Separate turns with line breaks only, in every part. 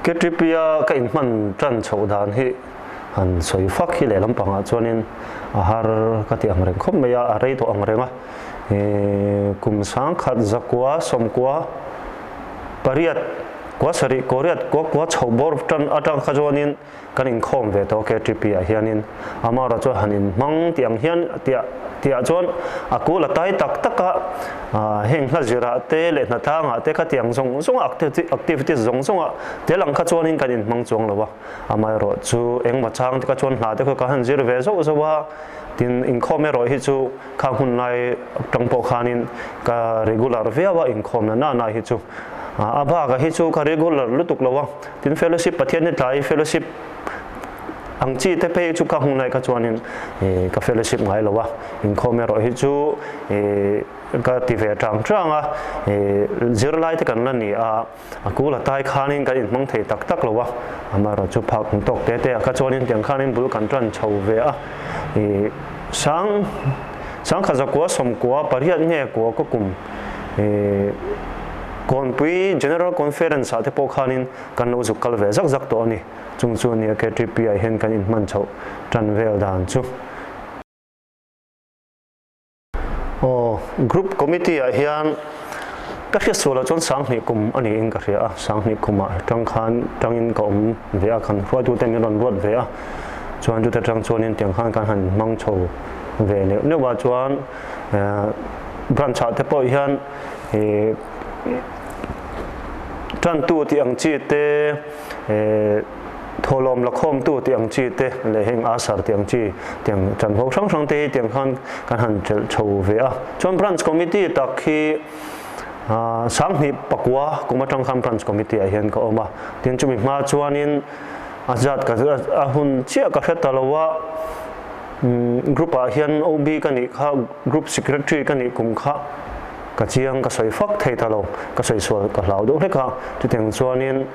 KTP-a ka inhman tan chhoh dan hi han sawi fak hi lehlam pangah chuanin a har ka ti ang reng khawp mai a, a rei tawh ang reng a. Kum sangkhat zakua sawmkua pariat kua sarih kawriat kua kua chhoh bawr tan atang kha chuanin kan inkhawm ve tawh KTP ah hianin Amara chu han inhmang tih ang hian tiah tiah chuan a kul a tai tak tak a, heng hla zirah te leh hnatlangah te khatiang zawng zawng a activities zawng zawng a tel ang kha chuanin kan inhmang chuang lo a, amaherawh chu engmaw chang te kha chuan hna te kha ka han zir ve zauh zauh a, tin inkhawm erawh hi chu khang hun lai tang pawh khanin ka regular viau a inkhawmna na na hi chu a bakah hi chu ka regular lutuk lo a, tin fellowship Pathian hi tlai fellowship Ang chi te phei chu ka hmu lai kha chuanin ka fellowship ngai lo a, inkhawm erawh hi chu ka ti ve tang tang a, zirlai te kan la ni a, a kul a tai khanin kan inhmang thei tak tak lo a, amaherawh chu phak ang tawk te te ah kha chuanin tiang khanin bul kan tan chho ve a, sang sangkhat zakua sawmkua pariat nge kua ka kum Kawnpui General Conference ah te pawh khanin kan lo zuk kal ve zak zak tawh a ni. Chung chu nia KTP ah hian kan inhman chhoh tan vel dan chu. Aw, Group Committee ah hian ka hriat sual ah chuan Sanghnih kum a niin ka hria a, Sanghnih kum ah tang khan tangin ka awm ve a, kan hruaitute min rawn ruat ve a, chuan chute tang chuanin tiang khan kan han hmang chho ve neuh neuh a, chuan branch ah te pawh hian ih tantu tih ang chi te Thawhlawm lakhawmtu tih ang chi te leh heng Asar tih ang chi tiang chanvo hrang hrang te hi tiang khan kan han chelh chho ve a. Chuan Branch Committee tak hi Sanghnih pakua kum atang khan Branch Committee ah hian ka awm a. Tin chumi hma chuanin a zat ka a hun chiah ka hre ta lo a, group ah hian OB ka nih kha Group Secretary ka nih kum kha ka chiang ka sawi fak thei ta lo, ka sawi sual ka hlau deuh hlek a. Chutiang chuanin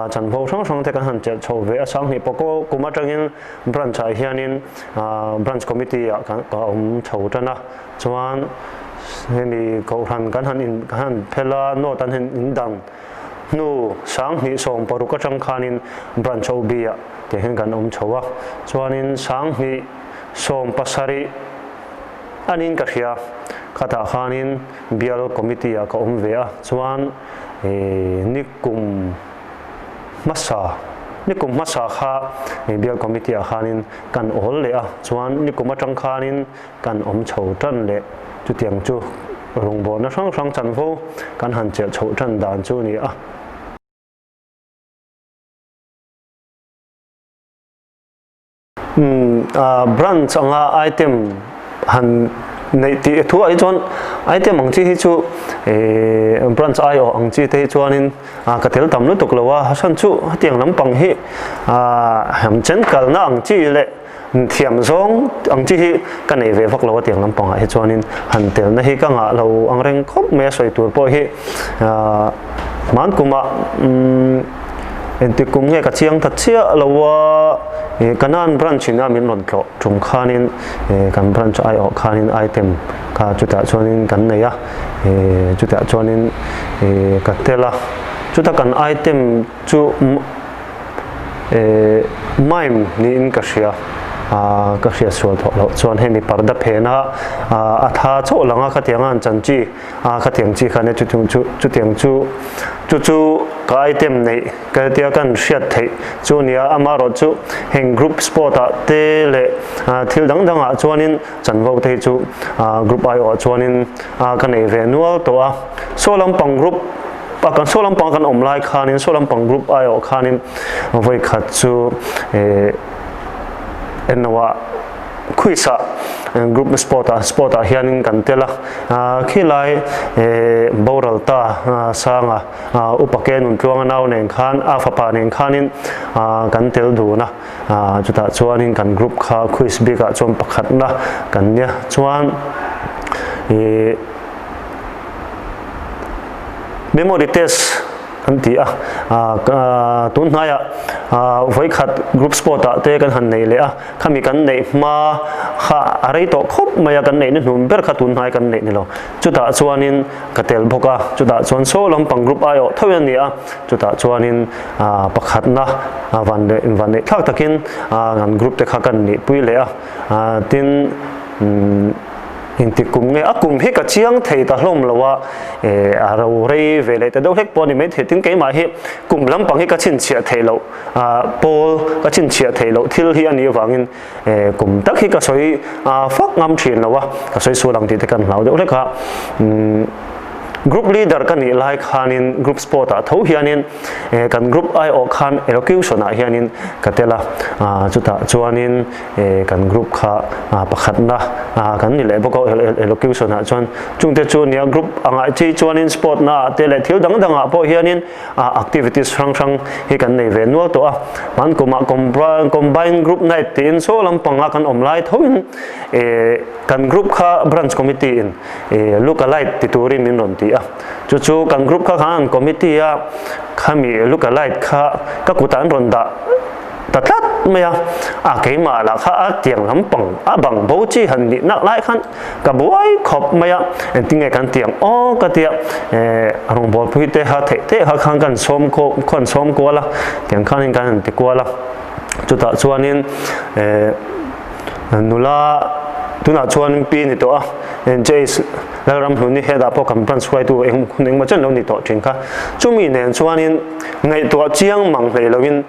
chanvo hrang hrang te kan han chelh chho ve a, Sanghnih pawh kum atangin branch ah hianin branch committee ah ka awm chho tan a, chuan hemi kohhran kan han in kan han phel a, note an han in dang hnu Sanghnih 16 atang khanin branch OB ah te hian kan awm chho a, chuanin Sanghnih 17 Anin ka hria, khatah khanin bial committee ah ka awm ve a, chuan nikum hmasa, nikum hmasa kha bial committee ah khanin kan awl leh a, chuan nikum atang khanin kan awm chho tan leh, chutiang chu rawngbawlna hrang hrang chanvo kan han chelh chhoh tan dan chu a ni a. Branch anga item han neih tih thu ah hi chuan item ang chi hi chu branch aiawh ang chi te hi chuanin ka tel tam lutuk lo a, hran chu hetiang lampang hi ham chen kalna ang chi leh thiam zawng ang chi hi ka nei ve vak lo a tiang lampangah hi chuanin han telna hi ka ngah lo ang reng khawp mai a sawi tur pawh hi hman kumah Engtik kum nge ka chiang ta chiah lo a, Kanan branch in a min rawn tlawh tum khanin kan branch aiawh khanin item kha chutah chuanin kan nei a, chutah chuanin ka tel a, chuta kan item chu mime niin ka hria, ka hriat sual thawh loh chuan hemi parda phena a tha chauh lang a khatianga an chanchi. A khatiang chi khan e chutiang chu chutiang chu chu chu ka item neih ka tia kan hriat theih chu nia amaherawh chu heng group sport ah te leh thil dang dang ah chuanin chanvo te hi chu group aiawh chuanin ka nei ve nual tawh a saw lampang group a kan saw lampang kan awm lai khanin saw lampang group aiawh khanin vawi khat chu ennoah quiz ah group sport ah sport ah hianin kan tel a khilai boral ta sanga upa ke nun tluanga nau nen khan a fapa nen khanin kan tel dun a chutah chuanin kan group kha quiz bik ah chuan pakhatna kan nia chuan memory test. an ti a, tun hnaiah vawikhat group sport ah te kan han nei leh a, khami kan neih hma kha a rei tawh khawp mai a, kan neihna hnum ber kha tun hnai kan neih ni lo. Chutah chuanin ka tel bawk a, chutah chuan saw lampang group aiawh tho a ni a, chutah chuanin pakhatna van leh van neih thlak takin kan group te kha kan nihpui leh a, tin Inti kum nge a kum hi ka chiang thei ta hlawm lo a, a ro rei ve leh ta deuh hlek pawh a ni maithei. Tin keimah hi kum lampang hi ka chhinchhiah theih loh, pawl ka chhinchhiah theih loh thil hi a nih avangin kum tak hi ka sawi fak ngam thin lo a, ka sawi sual ang tih te kan hlau deuh hlek a. Group leader ka nih lai khanin group sport ah tho hianin kan group aiawh khan elocution ah hianin ka tel a, chutah chuanin kan group kha pakhatna kan ni leh bawk a elocution ah chuan chungte chu nia group angah chi chuanin sport na ah te leh thil dang dang ah pawh hianin activities hrang hrang hi kan nei ve nual tawh a hman kumah combine group night tiin saw lampanga kan awm lai thoin kan group kha branch committee in look alike ti turin min rawn ti a chu chu kan group kha khan committee a khami look alike kha ka kutah an rawn dah ta tlat mai a, a keimah lah kha a tiang lampang a bang bo chi han nih nak lai khan ka buai khawp mai a, engtin nge kan tiang aw ka tia eh rawngbawlpui te kha theih theih kha khan kan sawm khawn sawm kual a, tiang khanin kan han ti kual a, chutah chuanin eh nula tunah chuan pi ni tawh a, Jace Lalramhluni head ah pawh kan branch hruaitu eng hun engmaw chen lo ni tawh thin kha, chumi nen chuanin ngaihtuah chiang mang hlei loin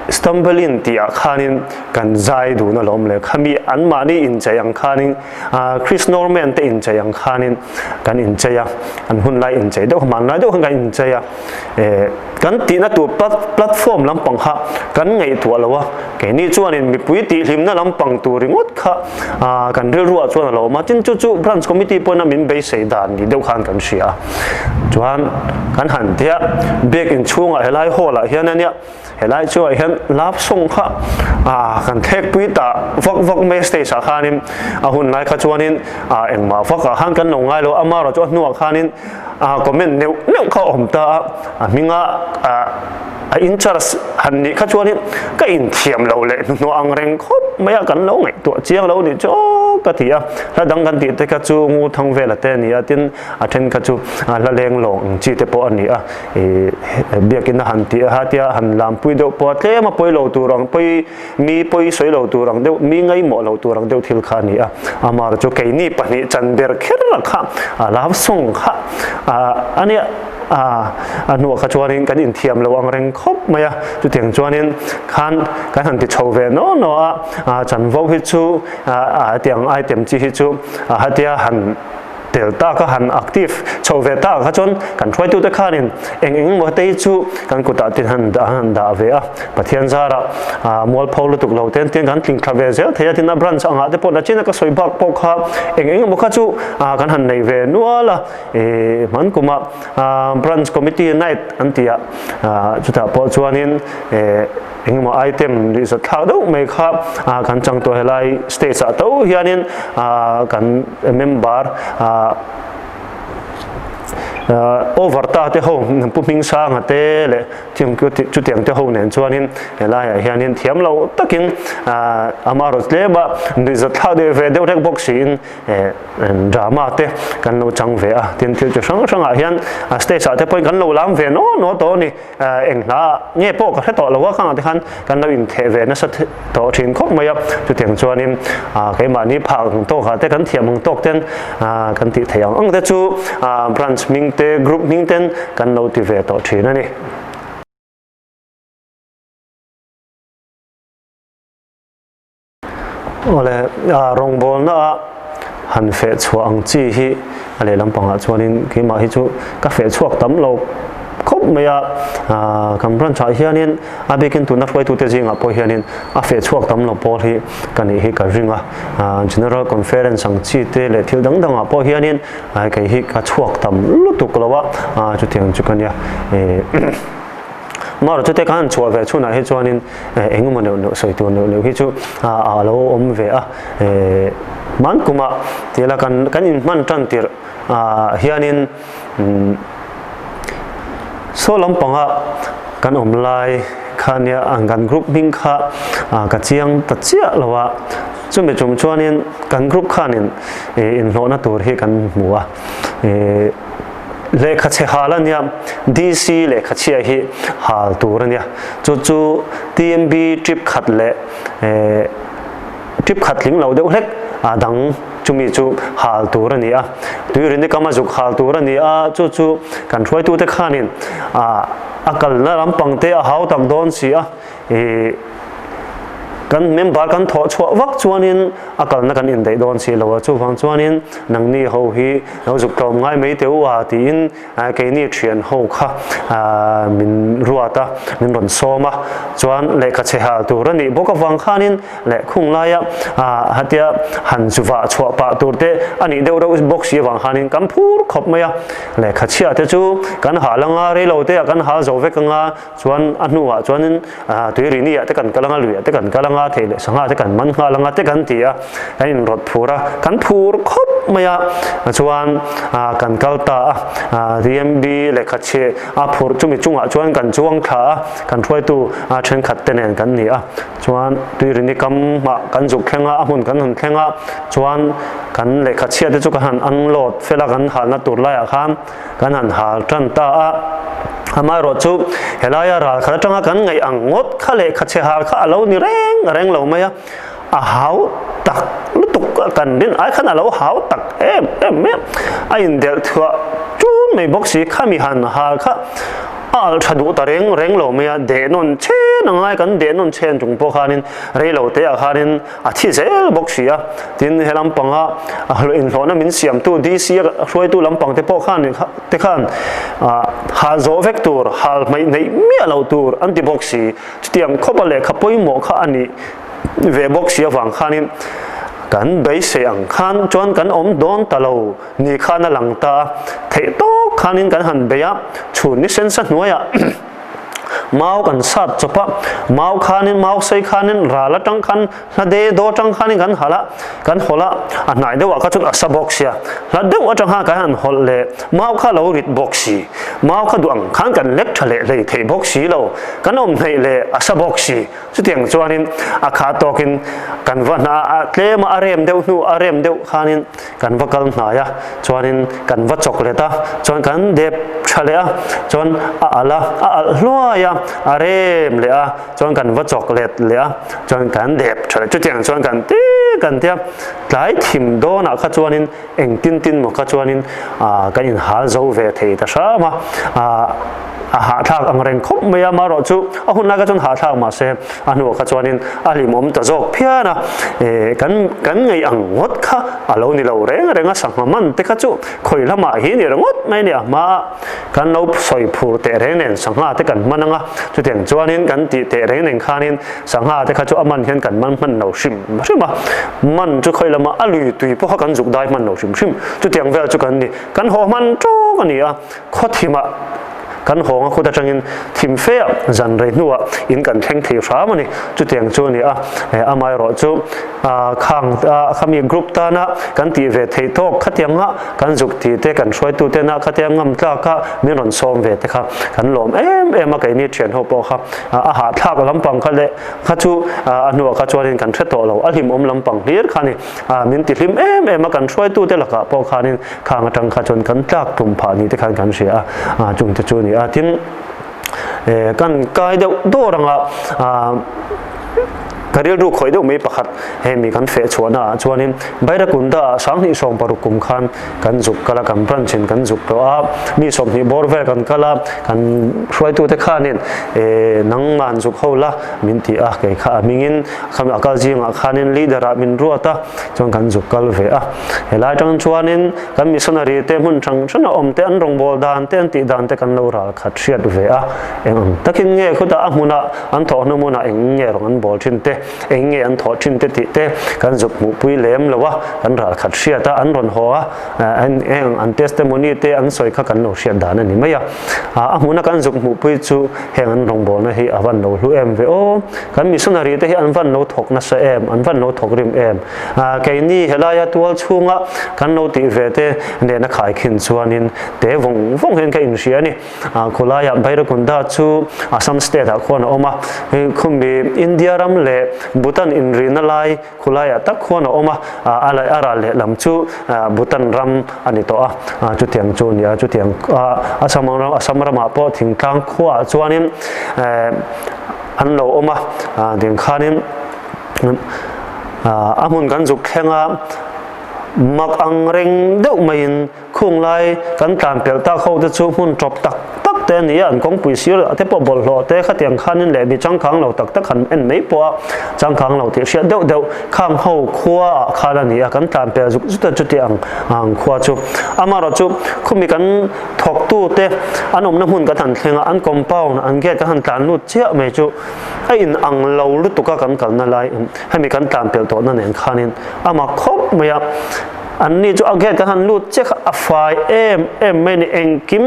Stumbling tih ah khanin kan zai dun alawm le, khami anmahni inchei ang khanin Chris Norman te inchei ang khanin kan inchei a, an hunlai inchei deuh hmanlai deuh khan kan inchei a, kan tihna tur platform lampang kha kan ngaihtuah lo a, keini chuanin mipui tihhlimna lampang tur ringawt kha kan rilruah chuan a lo awm a, tin chu chu branch committee pawhin a min beisei dan ni deuh khan kan hria a, chuan kan han tia biak inchhungah helai hall ah hian ania helai chuah hian love song kha kan thlek pui ta vak vak mai stage ah khanin a hun lai kha chuanin engmah vak ah khan kan lo ngai lo amarawh chu a hnuah khanin comment neuh neuh kha a awm ta a, a hminga a in charge han nih kha chuanin ka inthiam lo leh hnuhnawh ang reng khawp mai a kan lo ngaihtuah chiang lo nih chu ka ti a, hla dang kan tih te kha chu ngu thang vela te a ni a tin a then kha chu hla leng lawng ang chi te pawh a ni a ih biakin a han tih a tia han lampui deuh pawh a tlem a pawi lo tur ang pawi mi pawi sawi lo tur ang deuh mi ngaihmawh lo tur ang deuh thil kha a ni a amar chu keini pahnih chan ber kher a kha a love song kha a nia a hnuah kha chuanin kan inthiam lo ang reng khawp mai a chutiang chuanin khan kan han ti chho ve naw naw a chanvo hi chu a tiang item chi hi chu hatia han tel tak a han active chho ve tak kha chuan kan hruaitute khanin eng eng emaw te hi chu kan kutah te han dah han dah ve a Pathian zarah mualpho lutuk lo ten tin kan tling thla ve zel thei a tin a branch angah te pawh nachina ka sawi bak pawh kha eng eng emaw kha chu kan han nei ve nual a hman kuma branch committee night an ti a chutah pawh chuanin Engemaw item nuihzat thlak deuh mai kha kan chang tawh helai stage ah tho hianin kan member over ta te ho Pu Hmingsanga te leh chutiang te ho nen chuanin helaiah hianin thiam lo takin amaherawhchu tlema nuihzat thlak deuh ve deuh rek bawk siin drama te kan lo chang ve a, tin thil chi hrang hrangah hian stage ah te pawhin kan lo lam ve naw naw tawh a ni. Eng hla nge pawh ka hre tawh lo a, khangah te khan kan lo intheh ve nasa tawh thin khawp mai a, chutiang chuanin keimahni phak ang tawkah te kan thiam ang tawk ten kan tih theih ang ang te chu branch hming te group hming ten kan lo ti ve tawh thin a ni. Awle, rawngbawlna a han feh chhuah ang chi hi a lehlam pangah chuanin keimah hi chu ka feh chhuak tam lo khawp mai a, kan branch ah hianin a bikin tuna hruaitute zingah pawh hianin a feh chhuak tam lo pawl hi ka nih hi ka ring a, General Conference ang chi te leh thil dang dangah pawh hianin kei hi ka chhuak tam lutuk lo a, chutiang chu ka nia. Mara chute khan han chhuah ve chhunah hi chuanin engemaw neuh neuh sawi tur neuh neuh hi chu a lo awm ve a. Hman kumah tila kan kan inhman tan tirh hianin. Saw lampanga kan awm lai kha nia ang kan group hming kha ka chiang ta chiah lo a, chumi tum chuanin kan group khanin inhlawhna tur hi kan hmu a, lehkha chhe hal a nia, DC lehkha chhia hi hal tur a nia, chu chu TMB trip khat leh Trip khat tling lo deuh hlek a dang chumi chu hal tur a ni a, tuirini kam a zuk hal tur a ni a, chu chu kan hruaitute khanin a kalna lampang te a hau tak dawn si a, ih kan member kan thawh chhuah vak chuanin a kalna kan indaih dawn si lo a, chuvang chuanin nangni ho hi lo zuk tlawm ngai mai teh u a tiin Keini thian ho kha min ruat a, min rawn sawm a, chuan lehkha chhe hal tur a nih bawk avang khanin leh khung laia hatia han chuvah chhuah pah tur te a nih deuh reuh bawk si avang khanin kan phur khawp mai a. Lehkha chhia te chu kan hal anga reilo te ah kan hal zo vek anga chuan a hnuah chuanin tuirini ah te kan kal anga luiah te kan kal anga thei leh sangha te kan man nghal anga te kan ti a kan inrawt phur a kan phur khawp mai a chuan kan kal ta a DMB lehkha chhe a phurh chumi chungah chuan kan chuang thla a kan hruaitu thenkhat te nen kan ni a chuan tuirini kam ah kan zuk thleng a a hmun kan han thleng a chuan kan lehkha chhia te chu kan han unload fel a kan halna tur laiah khan Kan han hal tan ta a, amaherawh chu helaia ral khat atanga kan ngaih ang ngawt kha leh kha chhe hal kha a lo ni reng reng lo mai a, a hau tak lutuk a kan rin ai khan a lo hau tak em em mai a, a indelh thuah tun mai bawk si khami han hal kha a alh tha duh ta reng reng lo mai a, deh nawn chen a ngai kan deh nawn chen chung pawh khanin rei lo te ah khanin A thi zel bawk si a, tin he lampanga inhlawhna min siamtu DC a hruaitu lampang te pawh khan te khan hal zawh vek tur, hal hmaih neih miah loh tur an ti bawk si. Chutiang khawpa lehkha pawimawh kha a nih ve bawk si avang khanin kan beisei ang khan chuan kan awm dawn ta lo ni khan a lang ta a, theih tawk khanin kan han bei a, chhun ni sensa hnuaiah Mau kan sat chawp a, mau khanin mau sei khanin ral atang khan hla de daw atang khanin kan halh a, kan hawlh a, a hnai deuh ah kha chuan a sa bawk sia, hla deuh atang khan kan han hawlh leh mau kha lo rit bawk si, mau kha duh ang khan kan lek tha leh hlei thei bawk si lo, kan awm hneih leh a sa bawk si. Chutiang chuanin a kha tawkin kan va hna a, tlema a rem deuh hnu a rem deuh khanin kan va kal hnai a, chuanin kan va chawk let a, chuan kan dep tha leh a, chuan a alh a, a alh hluai a, a rem leh a, chuan kan va chawk let leh a, chuan kan dep tha leh, chutiang chuan kan ti kan tia tlai thim dawnah kha chuanin Engtin tin maw kha chuanin kan inhal zo ve thei ta hram a, a hahthlak ang reng khawp mai a, amaherawh chu a hun lai kha chuan hahthlak mah se a hnuah kha chuanin a hlimawm ta zawk phian a, kan kan ngaih ang ngawt kha a lo ni lo reng reng a, sangha man te kha chu khawi lamah hi ni ringawt mai a ni a, hmaa kan lo sawi phur teh reng nen sangha te kan hman ang a, chutiang chuanin kan tih teh reng nen khanin Sangha te kha chu a man hian kan man hman lo hrim hrim a, man chu khawi lama a lui tui pawh kha kan zuk dai hman lo hrim hrim. Chutiang vel chu kan ni. Kan haw hman tawk a ni a, khaw thimah kan hawng a khut atangin thim fe ah zan rei hnuah in kan thleng thei hram a ni. Chutiang chu a ni a, amaherawh chu khang khami group tana kan tih ve theih tawk khatianga kan zuk tih te kan hruaitu tena khatia ngam tlaka min rawn sawm ve te kha kan lawm em em a, keini thian ho pawh kha. A hahthlak lampang kha leh kha chu a hnuah kha chuanin kan hre tawh lo, a hlimawm lampang hlir kha ni. Min ti hlim em em a, kan hruaitute lakah pawh khanin khang atang kha chuan kan tlak tum phah ni te khan kan hria a, chung te chu a ni a. Tin, kan kai deuh dawr anga ka rilru khawih deuh mai pakhat hemi kan feh chhuahna ah chuanin Bairakunda ah 2016 kum khan kan zuk kal a, kan branch in kan zuk tawh a, mi 20 bawr vel kan kal a, kan hruaitute khanin eh nangman zuk ho la min ti a, kei kha a hmingin khami a kal zingah khanin leader ah min ruat a, chuan kan zuk kal ve a. Helai tang chuanin kan missionary te hmun hrang hrang a awm te an rawngbâwl dan te an tih dan te kan lo ral khat hriat ve a, eng ang takin nge khutah a hmunah an thawhna hmunah eng nge rawng an bawl thin te. Eng nge an thawh thin te tih te kan zuk hmuhpui lem lo a, kan ralkhat hriat a, an rawn haw a, eng an testimony te an sawi kha kan lo hriat dan a ni mai a. A hmuna kan zuk hmuhpui chu heng an rawngbawlna hi a van lo hlu em ve aw. Kan missionary te hi an van lo thawk nasa em, an van lo thawk rim em. Keini helaia tual chhunga kan lo tih ve te nena khaikhin chuanin te vawng vawng hian ka inhria a ni. Khawlaiah Bairakunda chu Assam state ah khuan a awm a, khumi India ram leh Bhutan inrihna lai khawlaiah tak khuan a awm a, a laih a ral lehlam chu Bhutan ram a ni tawh a, chutiang chu a ni a, chutiang Assam ram Assam ramah pawh thingtlang khuaah chuanin an lo awm a, tiang khanin a hmun kan zuk thleng a, mak ang reng deuh maiin Khung lai kan tlan pelh tak ho te chu hmun tawp tak tak te a ni a, an kawngpui sir ah te pawh bawlhhlawh te khatiang khanin leh mi changkang lo tak tak han en mai pawh a changkang lo tih hriat deuh deuh khang ho khua ah khan a ni a, kan tlan pelh zuk zut a chuti ang ang khua chu. Amaherawh chu khumi kan thawk tu te an awmna hmun kan han thleng a, an compound an gate kan han tlan lut chiah mai chu a in ang lo lutuk a kan kalna lai hemi kan tlan pelh tawhna nen khanin a mak khawp mai a. An ni chu a gate kan han lut chiah kha a fai em em mai a ni. Engkim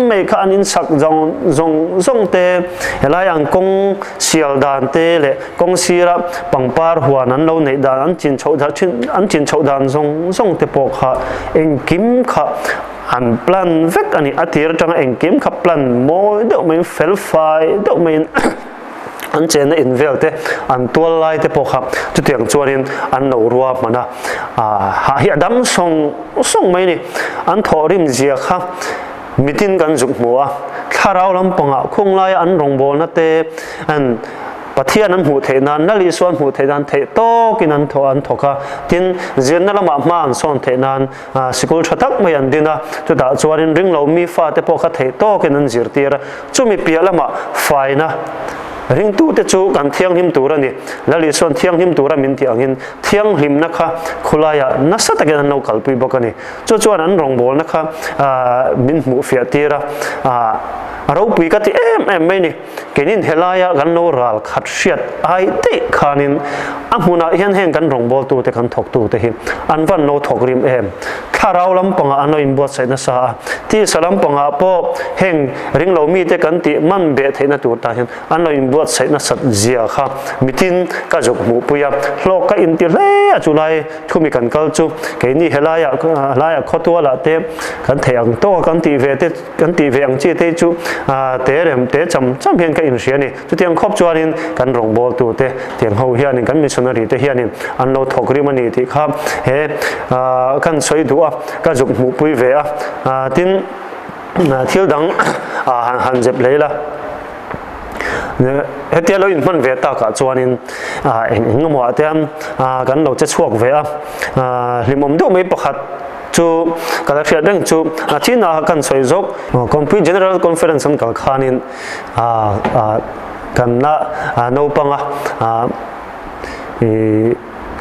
mai kha an insak zawng zawng zawng te, helai ang kawng sial dan te leh kawng sira pangpar huan an lo neih dan an chin chhoh dan thin an chin chhoh dan zawng zawng te pawh kha engkim kha an plan vek a ni. A tir atanga engkim kha plan mawi deuh maiin fel fai deuh maiin An chenna in vel te, an tual lai te pawh kha chutiang chuanin an lo rua hman a, hah hi a dam sawng sawng mai a ni. An thawhrim zia kha mitin kan zuk hmu a, thlarau lampangah khung laia an rawngbawlna te an Pathian an hmuh theih nan, Lal Isua an hmuh theih nan theih tawkin an thawh an thawk a, tin zirna lamah hma an sawn theih nan sikul tha tak mai an din a, chutah chuanin ringlo mi fate pawh kha theih tawkin an zirtir a. Chumi piah lamah faina ringtute chu kan thianghlim tur a ni. Lal Isua'n thianghlim tura min tih angin thianghlimna kha khulaiah nasa takin an lo kalpui bawk a ni. Chu chuan an rawngbawlna kha min hmuh fiah tir a, a ropui ka ti em em mai a ni. Keinin helaia kan lo ral khat hriat ai daih khanin a hmunah hian heng kan rawngbawltute kan thawktute hi an van lo thawk rim em. Thlarau lampangah an lo inbuatsaih nasa a, tisa lampangah pawh heng ringlo mite kan tih man beh theihna tur tah hian an lo inbuatsaih nasat zia kha mitin ka zuk hmuhpui a, hlawk ka inti hle a chulai thumi kan kal chu keini helaiah helaiah khawtualah te kan theih ang tawk a kan tih ve te kan tih ve ang chi te chu te rem te cham cham hian ka inhria a ni. Chutiang khawp chuanin kan rawngbawltute tiang ho hianin kan missionary te hianin an lo thawk rim a ni tih kha he kan sawi duh a, ka zuk hmuhpui ve a. Tin, thil dang han zep hlei la, hetia lo inhman ve takah chuanin eng eng emaw ah te kan lo che chhuak ve a, hlimawm deuh mai pakhat chu ka la hriat reng chu China kan sawi zawk Compui General Conference an kal khanin kan la naupang a,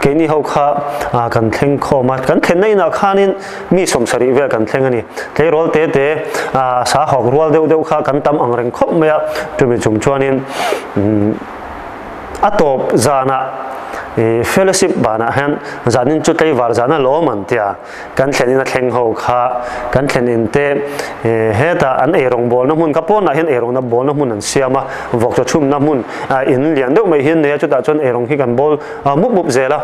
keini ho kha kan thleng khawm a, kan thlenna inah khanin mi 70 vel kan thleng a ni. Tleirawl te te sa hawk rual deuh deuh kha kan tam ang reng khawp mai a, chumi chung chuanin a tawp zanah fellowship banah hian zanin chu tleivar zan a lawm an tia. Kan thlen in a thleng ho kha kan thlen in te hetah an eirawng bawlna hmun kha pawnah hian eirawngna bawlna hmun an siam a, vawk chaw chhumna hmun in lian deuh mai hi an nei a, chutah chuan eirawng hi kan bawl mup mup zel a,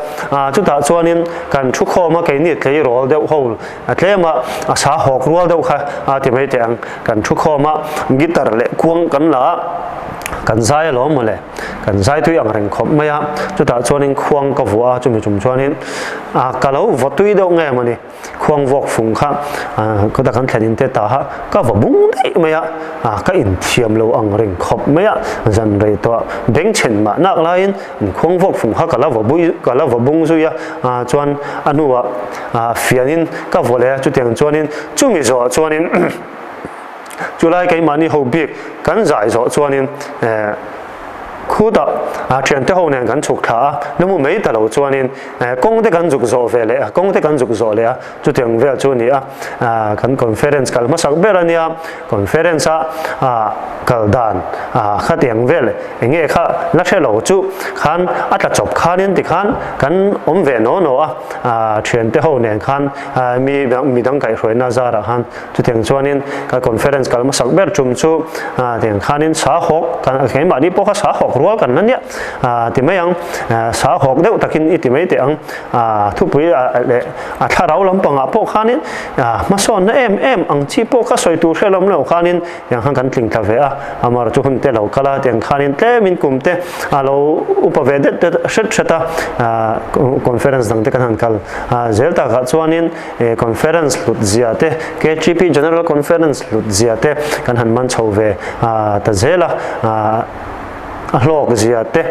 chutah chuanin kan thu khawm a keini tleirawl deuh ho tlem a, a sa hawk rual deuh kha ti mai teh ang, kan thu khawm a guitar leh kuang kan la a, kan zai alawm mawle. Kan zai tui ang reng khawp mai a, chutah chuanin khuang ka vuah a, chumi chung chuanin ka lo vaw tui deuh nge mawni, khuang vuak fung kha kawta kan thlen in te ta kha ka vaw bung daih mai a, ka inthiam lo ang reng khawp mai a, zan rei tawh bengchhen mah nak laiin khuang vuak fung kha ka la vaw bui ka la vaw bung zui a, chuan a hnuah fianin ka vaw leh a, chutiang chuanin chumi zawhah chuanin. Chulai keimahni ho bik kan zai zawh chuanin eh Khutah thiante ho nen kan chhuk thla a, la mu mai ta lo chuanin kawng te kan zuk zawh ve leh a, kawng te kan zuk zawh leh a, chutiang vel chu a ni a. Kan conference kal hmasak ber a nia, conference a kal dan khatiang vel eng nge kha la hre lo chu khan a tla chawp khanin tikhan kan awm ve naw naw a, thiante ho nen khan mi midang kaihhruaina zarah khan Chutiang chuanin ka conference kal hmasak ber tum chu tiang khanin sa hawk kan keimahni pawh kha sa hawk rual kan la nia ti mai ang sa hawk deuh takin i ti mai teh ang thupui leh a thlarau lampangah pawh khanin hmasawnna em em ang chi pawh kha sawi tur hre lawm lo khanin tiang khan kan tling thla ve a amar chu hun te lo kal a tiang khanin tlemin kum te a lo upa ve det det hret hret a conference dang te kan han kal zel takah chuanin He conference hlut zia te, KTP General Conference hlut zia te kan han man chho ve ta zel a, a hlawk zia te,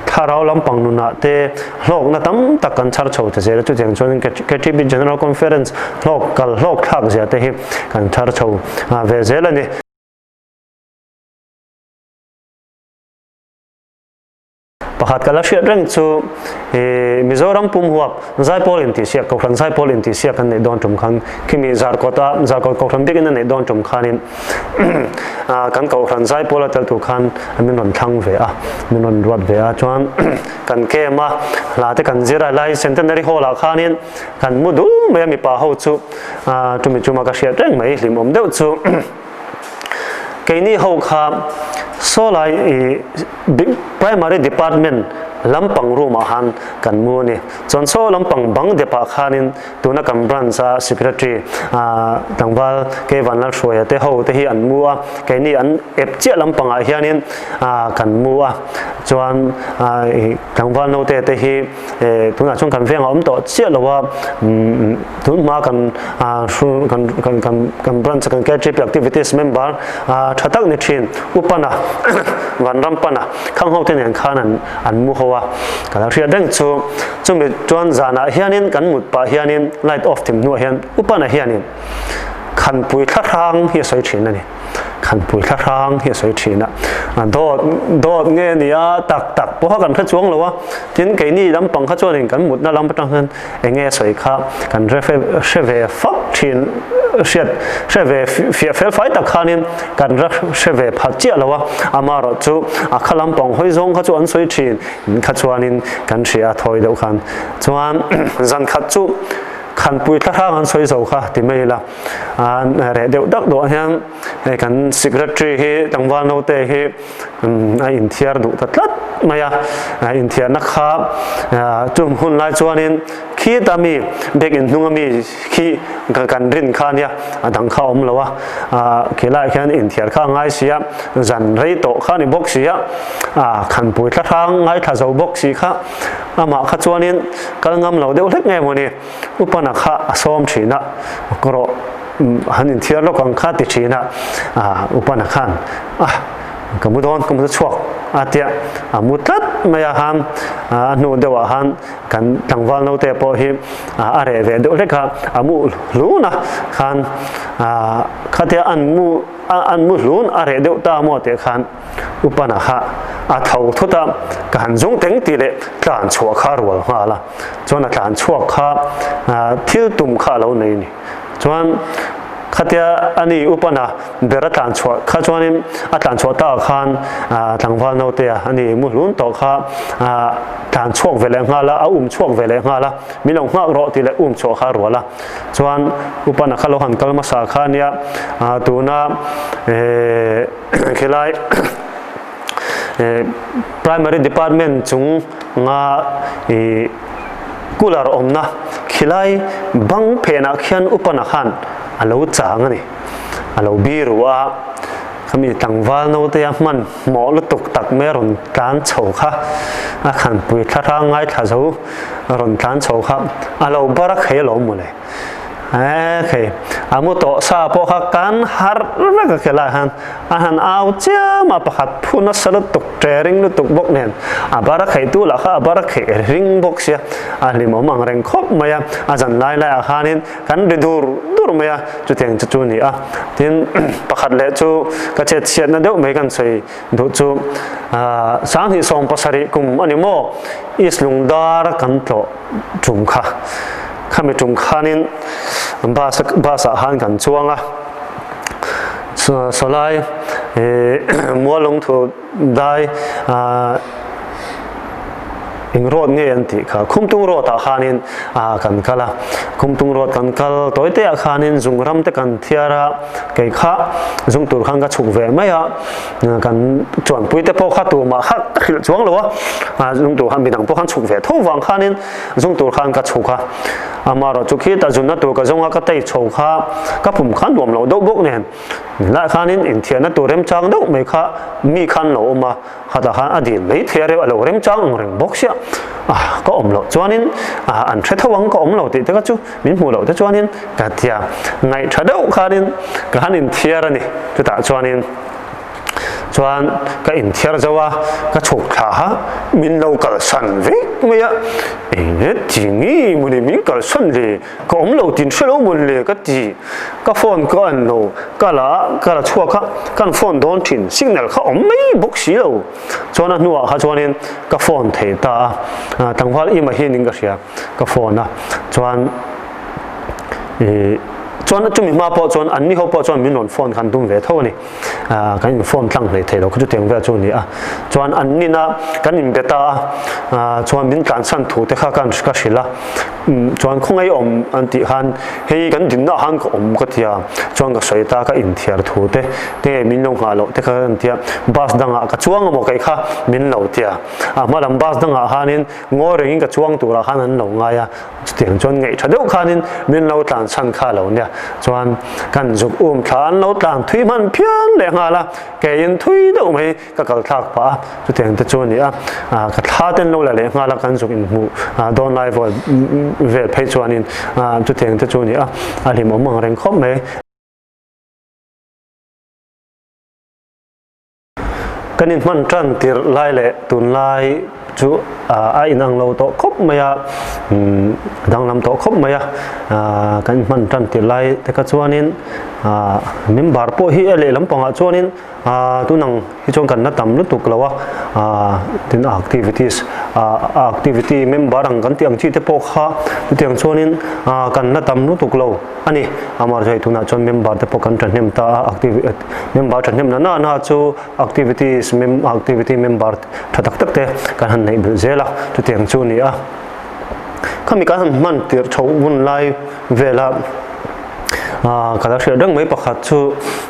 thlarau lampang nunah te hlawkna tam tak kan chhar chho ta zel a, chutiang chuan KTP General Conference hlawk kal hlawk thlak zia te hi kan chhar chho ve zel a ni. Pakhat ka la hriat reng chu i Mizoram pum huap Zaipawl intihsiak Kohhran Zaipawl intihsiak an neih dawn tum khan khimi Zarkawt a Zarkawt Kohhran bikin a neih dawn tum khanin kan Kohhran Zaipawl a tel tur khan min rawn thlang ve a, min rawn ruat ve a chuan kan camp a hla te kan zir a lai Centenary Hall ah khanin kan mu dul mai a mipa ho chu chumi chuma ka hriat reng mai hlimawm deuh chu. Keini ho kha sawlai i primary department lampang room ah khan kan mu a ni. Chuan saw lampang bang dep ah khanin tuna kan branch a secretary tlangval Kei Vanlalhruaia te ho te hi an mu a, keini an ep chiah lampang ah hianin kan mu a. Chuan i tlangval naute te hi tunah chuan kan vengah awm tawh chiah lo a, Tun hma kan kan kan kan kan branch kan KTP activities member tha tak ni thin upana vanram pana khang ho te nen khan an an mu ho a ka lo hriat reng chu chumi chuan zanah hianin kan mut pah hianin light off thim hnuah hian upana hianin khanpui thla hrang hi a sawi thin a ni. Khanpui thla hrang hi a sawi thin a, dawt dawt nge ni a tak tak pawha kan hre chuang lo a, tin keini lampang kha chuanin kan mutna lam atang hian eng nge a sawi kha kan hre hre ve fak thin hriat hre ve fiah fel fai tak khanin kan hre hre ve phat chiah lo a, amaherawh chu a kha lampang hawi zawng kha chu an sawi thin kha chuanin kan hria a thawi deuh khan chuan zan khat chu Khanpui thla hrang an sawi zo kha ti mai ila. Reh deuh dak duah hian hei kan secretary hi tlangval naute hi a inthiar duh ta tlat mai a, inthiarna kha chung hun lai chuanin khita mi bag inhnung ami khi kan rin kha ania a dang kha a awm lo a, khilaiah khian inthiar kha a ngai si a, zan rei tawh kha a ni bawk si a, khanpui thla hrang ngaithla zo bawk si kha amah kha chuanin kal ngam lo deuh hlek nge mawni. Upana kha a sawm thin a, ka rawh han inthiar lawk ang kha ti thin a, Upana khan a ka mu dawn ka mu chhuak a tia a mu tlat mai a han a hnu deuh ah han kan tlangval naute pawh hi a reh ve deuh hlek a, a mu hlun a khan khatia an mu an mu hlun a reh deuh ta maw tih khan Upana kha a tho thut a, ka han zung teng tih leh tlan chhuah kha a rual nghal a, chuan a tlan chhuak kha thil tum kha a lo nei a ni. Chuan khatia ani Upana ber a tlan chhuah kha chuanin a tlan chhuah takah khan tlangval naute a ani mu hlun tawh kha tlan chhuak ve leh nghal a, a um chhuak ve leh nghal a, min lo nghak rawh tih leh um chhuah kha a rual a. Chuan Upana kha lo han kal hmasa kha ania tuna Khilai Primary Department chung nga i cooler awmna khilai bang phenah khian upana khan a lo chang a ni. A lo biru a, khami tlangval naute a hman hmawh lutuk tak mai a rawn tlan chho kha, a khanpui thla hrang ngaithla zo a rawn tlan chho kha a lo bar a khei alawm mawle. Ekhei, a mu tawh sa pawh kha kan harh vek a khelai khan a han au chiam a, pakhat phu nasa lutuk, ṭe ring lutuk bawk nen a bar a kheitu lah kha a bar a khei ring bawk sia, a hlimawm ang reng khawp mai a, a zan lai laiah khanin kan ri dur dur mai a, chutiang chu chu a ni a. Tin, pakhat leh chu ka chet chhiatna deuh mai kan sawi duh chu 2070 kum a ni maw, East Lungdar kan tlawh tum kha, khami tum khanin bus bus ah khan kan chuang a, sawlai Mualungthu dai eng road nge an tih kha Khumtung road ah khanin kan kal a, Khumtung road kan kal tawi te ah khanin zung ram te kan thiar a, kei kha zung tur khan ka chhuk ve mai a, kan chuanpui te pawh kha tumah kha ka hrilh chuang lo a, zung tur khan midang pawh khan chhuk ve tho vang khanin zung tur khan ka chhuk a, amaherawh chu khita zunna tur ka zawng a ka tei chho kha ka pum khan nuam lo deuh bawk nen lai khanin inthiahna tur remchang deuh mai kha mi khan lo awm a, khatah khan a dil mai thei a reuh a lo remchang ang reng bawk sia, ka awm loh chuanin an hre tho ang ka awm lo tih te kha chu min hmuh loh te chuanin ka tia ngaih tha deuh khanin ka han inthiar a ni chutah chuanin chuan ka inthiar zo a ka chhuk thla a min lo kalsan vek mai a enge ti nge mawni min kalsan le ka awm lo tin hre lo mawn le ka ti ka phone ka an lo ka la ka la chhuak a kan phone dawn thin signal kha awm mai bawk si lo chuan a hnuah kha chuanin ka phone thei ta a tlangval ima hianin ka hria ka phone a chuan ih chuan chumi hma pawh chuan an ni ho pawh chuan min rawn phone khan tum ve tho a ni kan in phone tlang hlei thei lo kha chutiang vel chu a ni a chuan an nina kan in be ta a chuan min tlansan thu te kha kan ka hrilh a chuan khawngaih awm an tih khan hei kan dinna ah khan ka awm ka tia chuan ka sawi ta ka inthiar thu te te min lo nghah loh te kha an tia bus dangah ka chuang amaw kei kha min lo tia a hma lam bus dangah khanin Ngawi rengin ka chuang turah khan an lo ngai a, chutiang chuan ngaih tha deuh khanin min lo tlan chhan kha lo nia. Chuan kan zuk um thla an lo tlan thui hman phian leh nghal a, keiin thui deuh mai ka kal thlak pah a, chutiang te chu a ni a. Ka thla ten lo la leh nghal a, kan zuk inhmuh dawn lai vel phei chuanin chutiang te chu a ni a, a hlimawm ang reng khawp mai. Kan inhman tan tirh lai leh tunlai chu a inang lo tawh khawp mai a, a danglam tawh khawp mai a. Kan inhman tan tirh lai te kha chuanin member pawh hi a lehlam pangah chuanin tunang hi chuan kan la tam lutuk lo a, tin activities activity member ang kan tih ang chi te pawh kha chutiang chuanin kan la tam lutuk lo a ni. Amaherawhchu tunah chuan member te pawh kan thahnem ta a, Member thahnem na na na chu activities mem activity member tha tak tak te kan han neih belh zel a, chutiang chu a ni a. Khami kan han hman tirh chhoh hun lai vela ah ka la hriat reng mai pakhat chu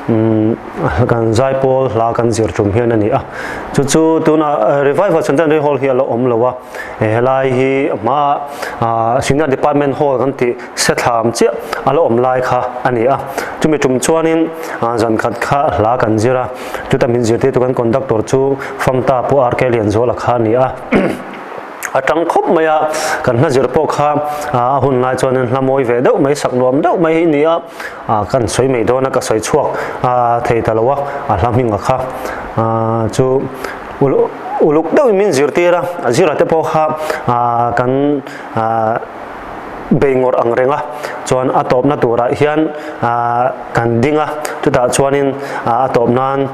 umm kan zaipawl hla kan zir tum hian a ni a. Chu chu tunah Revival Centenary Hall hi a la awm lo a. Helai hi a hma ah Senior Department Hall kan tih Sethlam chiah a la awm lai kha a ni a, chumi tum chuanin zan khat kha hla kan zir a, chuta min zirtirtu kan conductor chu Famta Pu RK Lianzuala kha a ni a, a tang khawp mai a, kan hla zir pawh kha a hun lai chuanin hla mawi ve deuh mai, sak nuam deuh mai hi a ni a, kan sawi mai dawn a, ka sawi chhuak thei ta lo a, a hla hminga kha chu uluk deuhin min zirtir a, a zira te pawh kha kan. Bei ngawrh ang reng a, chuan a tawpna turah hian kan ding a, chutah chuanin a tawp nan